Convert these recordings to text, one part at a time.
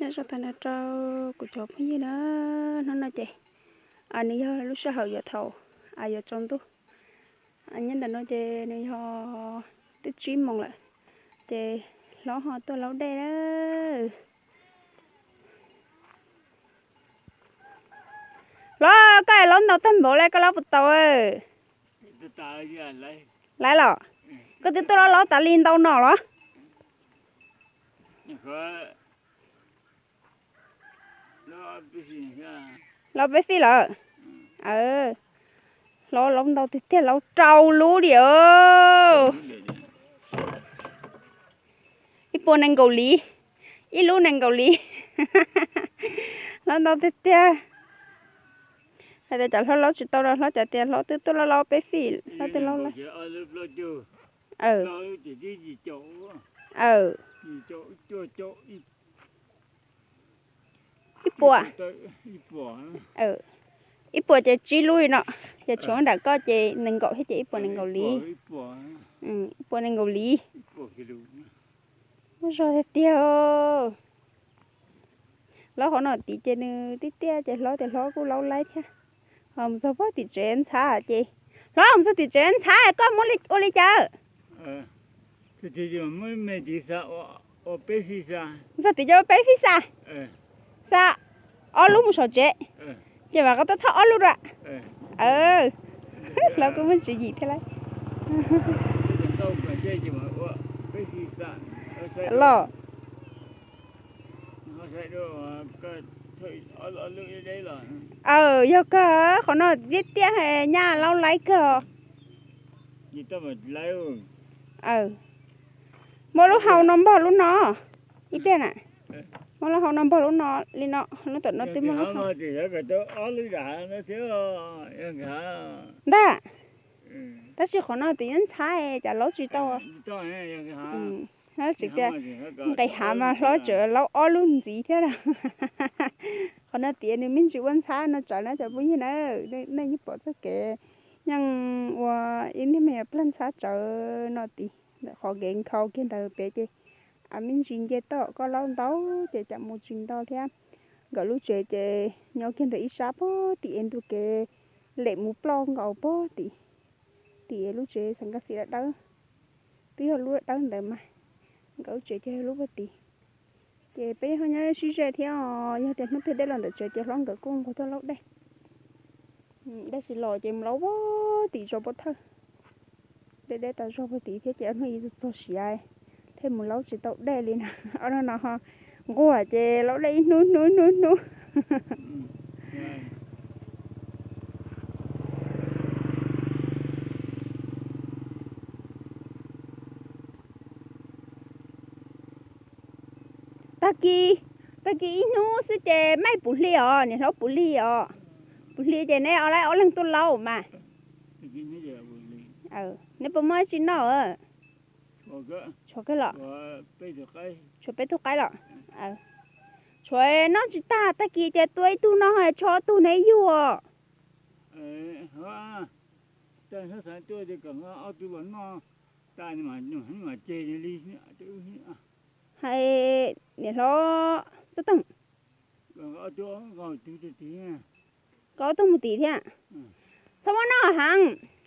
Nyob zoo tag nrho rau kuv cov phooj ywg na, hnub no ces nws yog lub sij hawm yuav thaum yuav tsaus ntuj. Nyob ntawm no ces nws yog twb tsib moos lawm, ces hlob ho tuaj laub dej na. Hlob, koj es laub ntau tag npaum li, koj laub puas tau? Laiv los? Koj twb tuaj laub laub tas li ntau no los? Laub peb fij lawm. Hlob laub ntau tiag tiag, laub rau lub li. Ib puas nees nkaum li, ib lub nees nkaum li. Laub ntau tiag tiag. Hais tias cov hlob laub tsis tau los hlob cas tias hlob twb tuaj laub laub peb fij, hlob twb laub laub. Ib puas, ib puas ces tsib lub no, ces tshuav nram koj ces nees nkaum thiab ces ib puas nees nkaum li. Ib puas nees nkaum li. Muaj zog tiag tiag. Hlob qhov no tid ces nws tib tiaj ces hlob tias hlob kuj laub laib thiab. Ho mus txog pog tim tsev ntxhab ces, hlob mus txog tim tsev ntxhab koj muab ua li cas? Mus txog tim cov peb fij xa, xa ob lub mus saum tsev, ces mam qab tuaj thauj ob lub dua. Hlob kuj muaj tswv yim thiab lauj. Los, aw, yog kawg, qhov no tiaj tiaj nyaj laub laib kawg. Muaj lub hau no npog lub no, ib pliag na, muaj lub hau no npog lub no li no, lub tom no twb muaj lub hau ntag. Tab sis qhov no twb yeej ntxhab cas laub tsis tau. Tsis tias nqis hav mas hlob tseem laub ob lub ntxiv thiab. Qhov no tias nws me ntsis ua ntxhab no tsawv na cov phooj ywg na, nej yeej pom txoj kev nyeej ua ib niag me nyuam plag ntxhab tsawv no tid. Ntawm qhov kev nkhaus kiag ntawd pem ces me ntsis nce toj koj laub ntau ces cas mus tsis nto thiab. Nkawd lub tsev ces nyob kiag ntawm ib sab pog tim es ntu kev lem mus ploj nkaus pog tim, tim lub tsev xeev Kas Xis dawb dawb. Twb yog lub dawb ntawd mas, nkawd lub tsev ces yog lub pog tid. Ces peb ho nyob sib ze thiab os, yog tias hnub twg dej los ntawm tsev ces hlob nkawd kuj nquag tuaj laub dej. Dej tsis los ces mus laub pog tim zos pov thawj. Dej deb tas zog pog tid thiab ces ob hnub ib txog siav thiaj mus laub tsis tau dej li na. Ob hnub no ho nquag ces laub dej ib hnub hnub hnub hnub. Tag kis, tag kis ib hnub xwb ces maj puv hli os, niam hlob puv hli os. Puv hli ces neb ob leeg tuaj laub mas. Neb puas muaj tsi noj? Tshuav kawg los? Tshuav peb tug qaib los? Tshuav noj tsis tag, tag kis ces tua ib tug no, tshuav ob tug neb yug. Hais niam hlob Txob Toog, koj ob tug mus tim thiab? Txhob muab noj heev,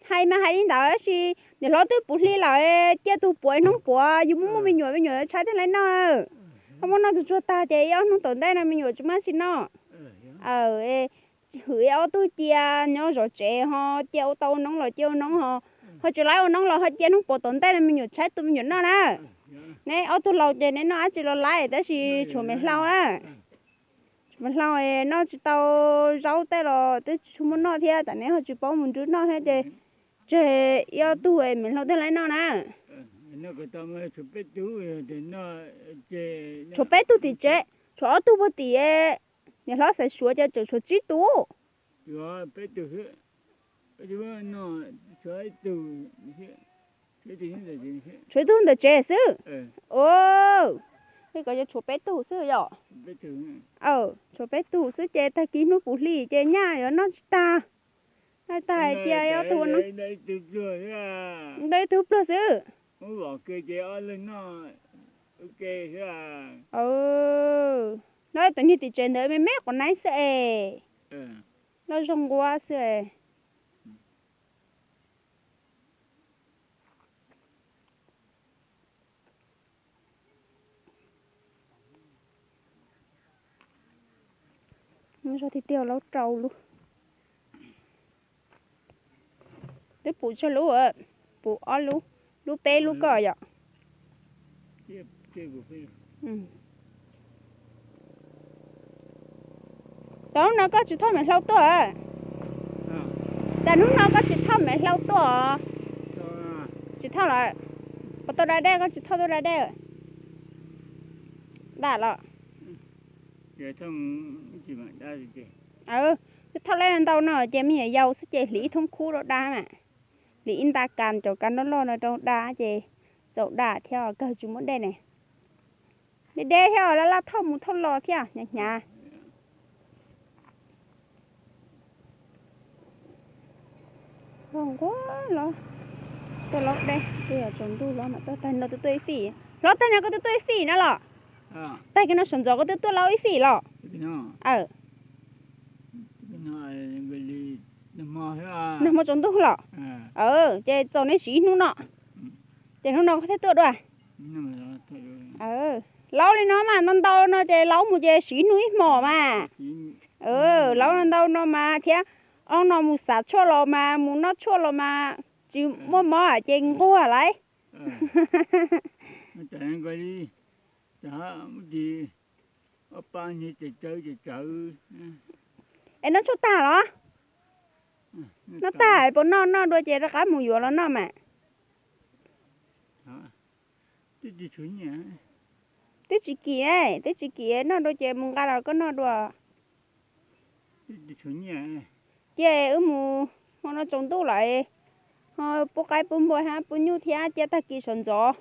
hais mas hais li ntawd tab sis niam hlob twb puv hli lawm, cia tus puav hnub puav yus muaj muaj me nyuam, me nyuam tshaib thiaj li noj. Txhob muab noj tus tsuag tag ces ib ob hnub tom ntej no me nyuam tsis muaj tsi noj. Hwm ib ob tug cia nyob zov tsev ho cia ua tau ua noob los cia ua noob ho, ho tsis laib ua noob los ho cia hnub puav tom ntej no me nyuam tshaib tus me nyuam noj na. Neb ob tug laus ces neb noj dab tsi los laib tab sis tshuav me hlau na. Tshuav me hlau noj tsis tau, zaub tej los twb tsis tshua muaj noj thiab, tam sim no ho tsis paub mus nrhiav noj thiab ces tseg ib ob tug me hlau thiaj li noj na. Tshuav peb tug tim tsev, tshuav ob tug puag tim, niam hlob xaiv suav ces tseem tshuav tsib tug. Tshuav ib tug ntawm tsev xwb. Tshuav peb tug xwb yom? Tshuav peb tug xwb ces tag kis hnub puv hli ces nyaj yuav noj tsis tag. Noj tag hais tias ob tug ua noob, ntau ib tug pluag xwb. Tus niag tim tsev ntawd me me quav naib xwb es, loj zog nquab xwb es. Zog tiag tiag, laub rau lub. Twb pum tsawg lub? Pum ob lub, lub peb lub koj yom. Tau hnub no koj tsis thauj me hlau tuaj? Cas hnub no koj tsis thauj me hlau tuaj? Tsis thauj lawm. Puas tau da dej koj tsis thauj tuaj da dej? Dam los. Twb thauj lawm ntau no ces me nyuam yaus xwb ces hliv ib thoob khub rau da mas. Hliv ib nta kas, cov kas loj loj no rau da ces txaus da thiab, kawg tsis muaj dej ne. Deb deb thiab, laj laj thauj mus thauj los thiab, hnyav hnyav. Nquag los, tuaj laub dej, twb yog tsaus ntuj los mas tuaj tag no twb tuaj ib fij. Hlob, tag no koj twb tuaj ib fij no los? Tag kis no sawv ntxov koj twb tuaj laub ib fij los? Nag hmo tsaus ntuj los? Ces txaus nej siv ib hnub no, ces hnub no koj thiaj tuaj dua. Laub li no mas ntau ntau no ces laub mus ces siv hnub ib hmos mas. Laub ntau ntau no mas thiab, ob no mus xav tshuaj los mas, mus noj tshuaj los mas tsis muaj mob ces nquag lawm. Es noj tshuaj tag los? Noj tag puas noj, noj dua ces rov qab mus yuav los noj mas. Twb tsis kim, twb tsis kim, noj dua ces mus nqa los koj noj dua. Ces wb mus, hmo no tsaus ntuj lawm, ho pub qaib pub npua thiab pub nyuj thiab cia tag kis sawv ntxov.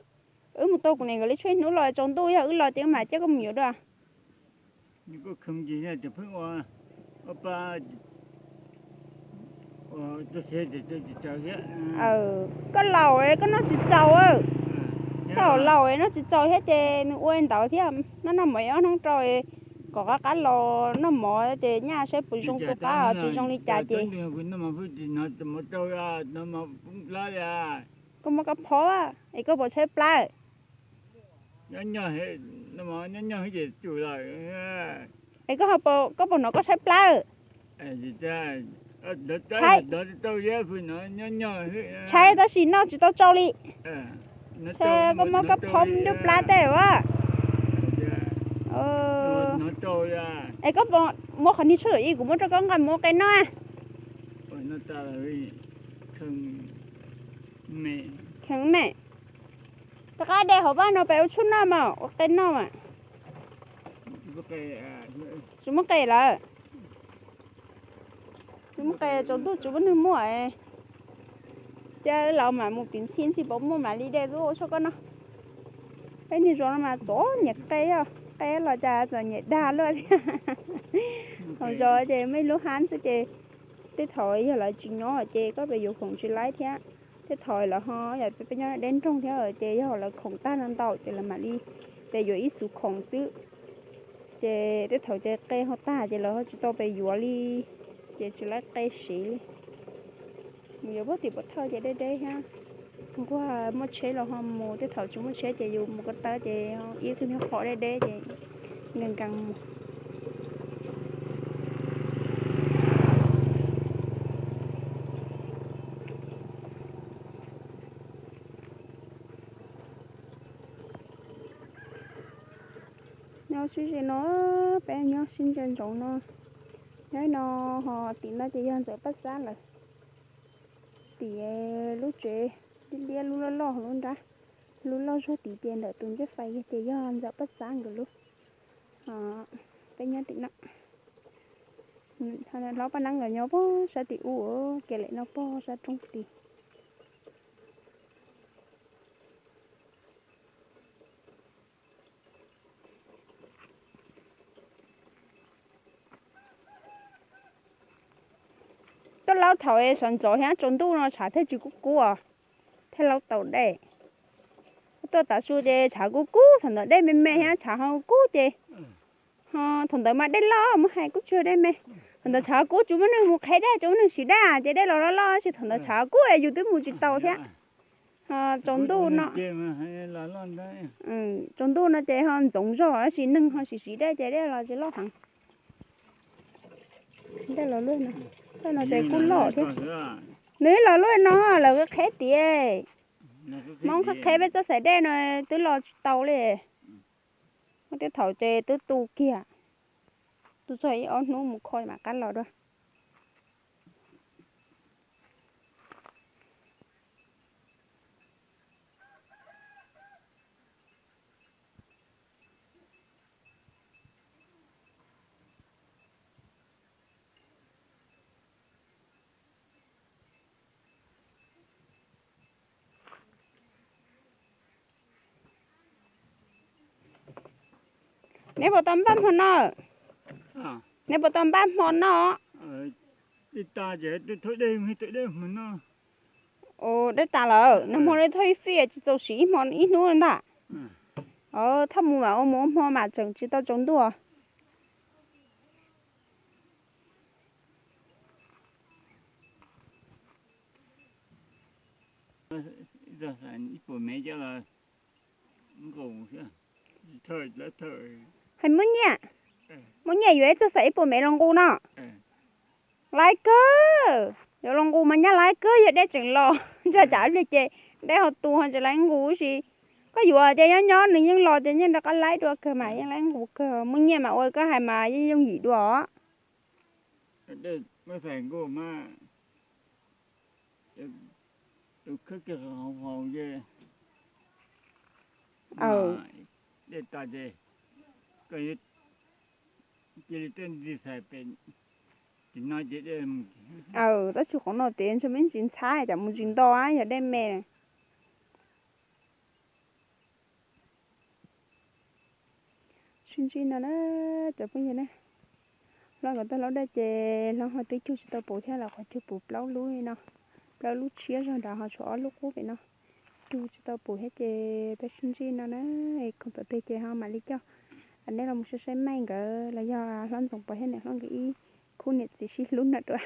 Wb mus tau kuv niam nkawd li tshuaj ib hnub los tsaus ntuj yog wb los ces wb mam coj koj mus yuav dua. Koj laus koj noj tsis txaus, koj laus noj tsis txaus thiab ces nws ua ntawd thiab, noj noj mov ib ob hnub rau kom qab qab los noj mov ces nyaj saib puas zoo tus qab, tsis zoo li cas ces koj muab koj phob es koj puas tshaib plab? Es koj puas hnov koj tshaib plab? Tshaib, tshaib tab sis noj tsis tau tsau li. Koj muab koj phob ncauj plab tej as. Es koj muab qhov niag tshuaj yim kuv muab rau koj nqa mus ua qe noj. Kheev me, rov qab de hauv vaj no pem ua tshuaj noj mas ua qe noj mas. Tsis muaj qe lawm. Tsis muaj qe, tsaus ntuj tsis muaj neeg muaj. Ces laus mam mus tim ntxhi ntxhi puas muaj mam li de tuaj ua tshuaj koj noj. Peb niag zos no mas txom nyem qe, qe los cas txom nyem dag luaj thiab. Hauv zos ces muaj ib lub hab xwb ces tej thaum yog lawv tsis nyob ces koj pem yuav khoom tsis laib thiab. Tej thaum lawv ho yog peb nyob deb nroog thiab ces yog lawv khoom tag no ntau ces lawv mam li pem yuav ib xus khoom xwb. Ces tej thaum ces qe ho tag ces lawv ho tsis tau pem yuav li, ces tsis laib qe siv li. Mus yuav puag tim pov thawj ces deb deb thiab. Nquag muaj tsheb los ho mus, tej thaum tsis muaj tsheb ces yus mus ko taw ces ib tug niag qhov deb deb ces nkees nkees mus. Nyob sib ze no, peb nyob sib ntsia ntsoov no. Nyob no ho tim no ces yog ntxawm Paj Xab lawm. Tim lub tsev liab liab lub loj loj lub nrab, lub loj zog tim ces ntawm tus ncej fais ces yog ntxawm Paj Xab nkawd lub. Peb nyob tim no. Hlob Paj Neeb nkawd nyob pog sab tim ub, kev lem no pog sab roob tid. Tuaj laub thaum sawv ntxov thiab tsaus ntuj no tshav thiaj tsis kub kub os, thiaj laub tau dej. Tuaj tav su ces tshav kub kub, thaum ntawd dej me me thiab tshav ho kub ces Thaum ntawd mas dej loj muab hais kuj tsis yog dej me. Thaum ntawd tshav kub tsis muaj neeg mus qheb dej, tsis muaj neeg siv dej ces dej los loj loj, tab sis thaum ntawd tshav kub es yus twb mus tsis tau thiab. Tsaus ntuj no, tsaus ntuj no ces ho ntxoov zog tab sis neeg ho siv siv dej ces dej los tsis loj heev. Dej los luaj no, no ces kuj loj thiab. Nws los luaj no, lawv qheb tiag. Hmoob qheb qheb peb txoj xaim dej no twb los tsis tau li. Muaj tej thaum ces twb tu kiag, tu txog ib ob hnub mus kho mam qab los dua. Neb puas tau npaj hmo no? Neb puas tau npaj hmo no? Ua dej tas lawm, nag hmo li thauj ib fij tsis txaus siv ib hmo ib hnub ntag. Thauj mus mam ua mus ua hmo mas tseem tsis tau tsaus ntuj. Hais muab nyiaj, muab nyiaj yuav ib txoj xaim ib puas mev los nqus no. Laiv kawg, yuav los nqus mas nyaj laiv kawg, yog dej tseem los ntsog cas ib pliag ces dej ho tu ho tsis laiv nqus sis. Koj yuav tias nyob nyob nws yeej los ces yeej rov qab laiv dua kawg mas yeej laiv nqus kawg, muaj nyiaj mas ua koj hais mas yeej yooj yim dua os. Tab sis qhov no tias ntshe me ntsis ntxhab cas mus tsis nto yog dej me. Sib ntsib no na cov phooj ywg na. Hlob nkawd tau hlaub dej ces hlob ho twb cug tsis tau puv thiab, lawv qhov cug puv plaub lub li no, plaub lub tshiab zog nrad ho tshuav ob lub qub pem no. Cug tsis tau puv thiab ces peb sib ntsib no na, khoom tom twg ces ho mam li coj nej los mus saib saib Maiv nkawd los yog hlob Ntxoov Pov thiab niam hlob nkawd ib khub niam txiv sib hlub no dua.